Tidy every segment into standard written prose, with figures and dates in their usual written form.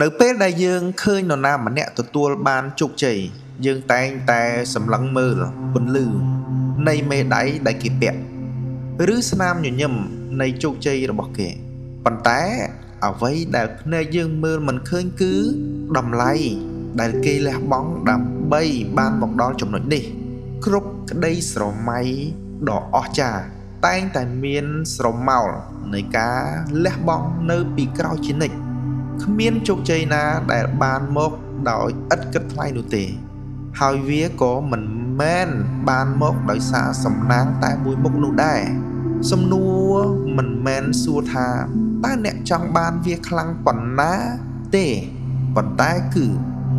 នៅពេលដែលយើងឃើញនរណាម្នាក់ទទួលបានជោគជ័យយើងតែងតែសម្លឹងមើលពន្លឺនៃមេដៃដែលគេពាក់ឬស្នាមញញឹមនៃជោគជ័យរបស់គេប៉ុន្តែអ្វីដែលភ្នែកយើងមើលមិនឃើញគឺតម្លៃដែលគេលះបង់ដើម្បីបានមកដល់ចំណុចនេះគ្រប់ក្តីស្រមៃដ៏អស្ចារ្យតែងតែមានស្រមោលនៃការលះបង់នៅពីក្រោយជានិច្ច គ្មានជោគជ័យណាដែលបានមកដោយឥតគិតថ្លៃនោះទេ ហើយវាក៏មិនមែនបានមកដោយសារសំណាងតែមួយមុខនោះដែរសំណួរមិនមែនសួរថាតើអ្នកចង់បានវាខ្លាំងប៉ុណ្ណាទេប៉ុន្តែគឺ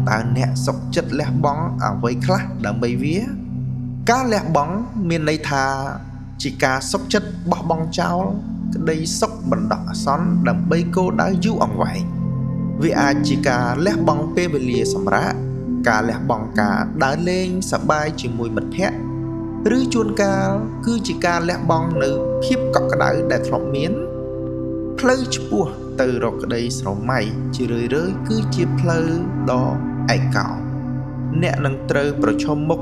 តើអ្នកសុខចិត្តលះបង់អ្វីខ្លះដើម្បីវា ការលះបង់មានន័យថាជាការសុខចិត្តបោះបង់ចោលក្តីសុខបណ្ដោះអាសន្នដើម្បីគោលដៅយូរអង្វែង វាអាចជាការលះបង់ពេលវេលាសម្រាកការលះបង់ការដើរលេងសប្បាយជាមួយមិត្តភ័ក្តិឬជួនកាលគឺជាការលះបង់នៅភាពកក់ក្ដៅដែលធ្លាប់មានផ្លូវឆ្ពោះទៅរកក្តីស្រមៃជារឿយៗគឺជាផ្លូវដ៏ឯកោអ្នកនឹងត្រូវប្រឈមមុខ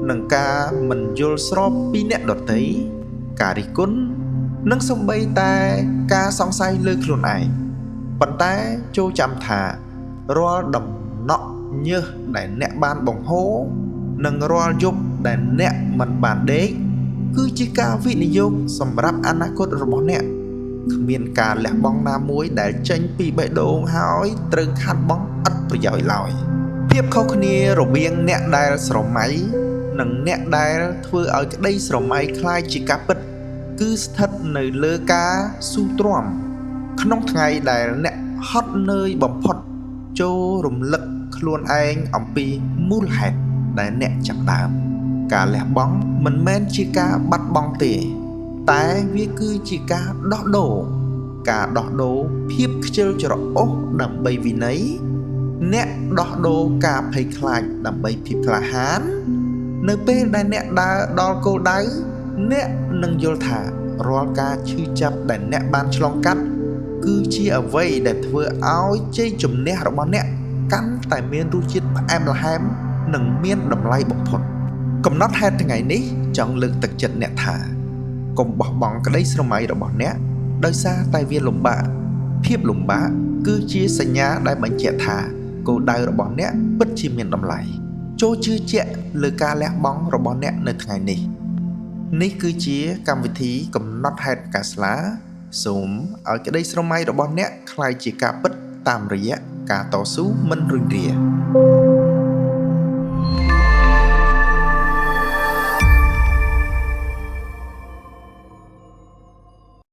នឹងការមិនយល់ស្របពីអ្នកដទៃការរិះគន់និងសូម្បីតែការសង្ស័យលើខ្លួនឯង ប៉ុន្តែចូលចាំថារាល់ដំណក់ញើសដែលអ្នកបានបង្ហូរនិងរាល់យប់ដែលអ្នកមិនបានដេកគឺជាការវិនិយោគសម្រាប់អនាគតរបស់អ្នកគ្មានការលះបង់ណាមួយដែលចេញពីបេះដូងហើយត្រូវខាតបង់ឥតប្រយោជន៍ឡើយភាពខុសគ្នារវាងអ្នកដែលស្រមៃនិងអ្នកដែលធ្វើឲ្យក្តីស្រមៃក្លាយជាការពិតគឺស្ថិតនៅលើការស៊ូទ្រាំ ក្នុងថ្ងៃដែលអ្នកហត់នឿយបំផុតចូលរំលឹកខ្លួនឯងអំពីមូលហេតុដែលអ្នកចាប់ផ្ដើមការលះបង់មិនមែនជាការបាត់បង់ទេ តែវាគឺជាការដោះដូរការដោះដូរភាពខ្ជិលច្រអូសដើម្បីវិន័យអ្នកដោះដូរការភ័យខ្លាចដើម្បីភាពក្លាហាននៅពេលដែលអ្នកដើរដល់គោលដៅអ្នកនឹងយល់ថារាល់ការឈឺចាប់ដែលអ្នកបានឆ្លងកាត់ គឺជាអ្វីដែលធ្វើឲ្យជ័យជំនះរបស់អ្នកកាន់តែមានរសជាតិផ្អែមល្ហែមនិងមានតម្លៃបំផុតកំណត់ហេតុថ្ងៃនេះចង់លើកទឹកចិត្តអ្នកថាកុំបោះបង់ក្តីស្រមៃរបស់អ្នកដោយសារតែវាលំបាកភាពលំបាកគឺជាសញ្ញាដែលបញ្ជាក់ថាគោលដៅរបស់អ្នកពិតជាមានតម្លៃចូលជឿជាក់លើការលះបង់របស់អ្នកនៅថ្ងៃនេះ នេះគឺជាកម្មវិធីកំណត់ហេតុកាស្លាសូមឲ្យក្តីស្រមៃរបស់អ្នកក្លាយជាការពិតតាមរយៈការតស៊ូមិនរុញរា។